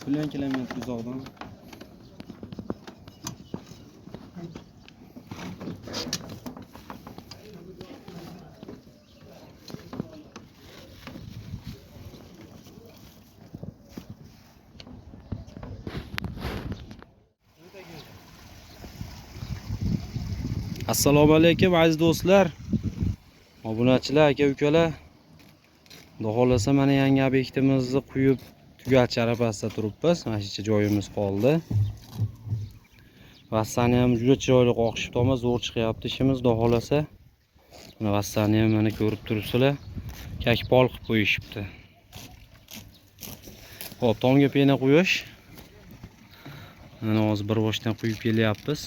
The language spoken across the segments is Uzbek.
Million kilometr uzoqdan. Assalomu alaykum aziz do'stlar, obunachilar, aka ukalar. Xudo xohlasa mana yangi obyektimizni quyib tugatish arafasida turibmiz. Mana shu joyimiz qoldi. Vassani ham juda chiroyli qoqishib tomon zo'r chiqyapti ishimiz, xudo xohlasa. Mana vassani ham mana ko'rib turibsizlar. Kakpol qilib qo'yishibdi. Xo'p, tomga pena quyish. Mana hozir bir boshdan quyib kelyapmiz.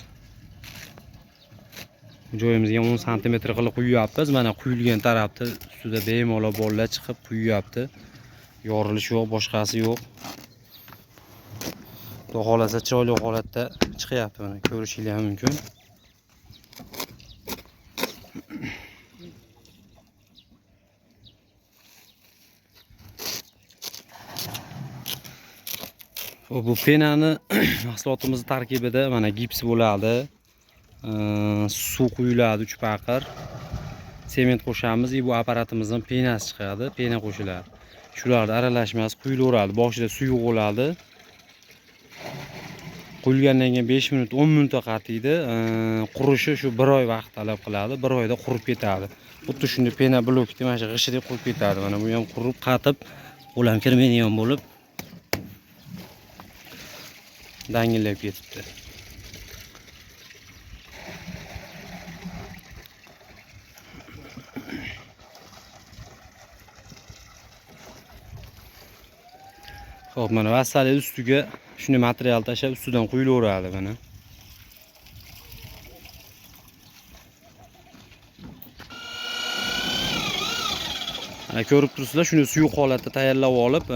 Joyimizga 10 sm qilib quyapmiz. Mana quyilgan tarafda ustida bemalol bolalar chiqib quyapti. Yorilish yo'q, boshqasi yo'q. Xudo xohlasa chiroyli holatda chiqyapti, mana ko'rishingiz ham mumkin. Xo'p, bu penani mahsulotimiz tarkibida mana gips bo'ladi. Suv quyiladi 3 paqir. Sement qo'shamiz, bu apparatimizdan penasi chiqadi, pena qo'shiladi. Shularni aralashmasi quyilaveradi. Boshida suyuq bo'ladi. Quyilgandan keyin 5 minut, 10 minutda qatiydi. Qurishi shu 1 oy vaqt talab qiladi. 1 oyda qurib ketadi. Xuddi shunday pena blokda mana shu g'ishdek qurib ketadi. Mana bu ham qurib, qatib, qo'lam kirmaydigan bo'lib dangillab ketibdi. Xo'p, mana vassali ustiga shunday material tashlab ustidan quyilaveradi mana. Mana ko'rib turibsizlar, shuni suyuq holatda tayyorlab olib,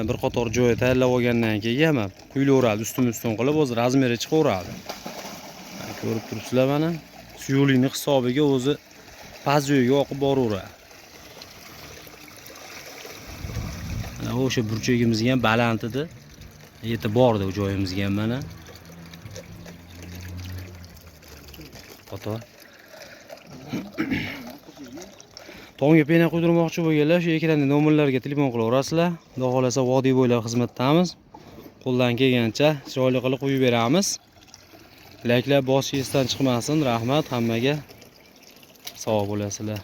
bir qator joyi tayyorlab olgandan keyin ham quyilaveradi, ustma-ustun qilib o'zi razmeri chiqaveradi. Mana ko'rib turibsizlar, mana suyuqlikning hisobiga o'zi past joyiga oqib boraveradi. Mana o'sha burchagimizga ham baland edi. Yetib bordi u joyimizga ham mana. Qator. Tomga pena quydirmoqchi bo'lganlar shu ekranda nomerlarga telefon qilaverasizlar. Xudo xohlasa vodiy bo'ylab xizmatdamiz. Qo'ldan kelgancha chiroyli qilib quyib beramiz. Layklar bosish esdan chiqmasin. Rahmat hammaga. Sog' bo'lasizlar.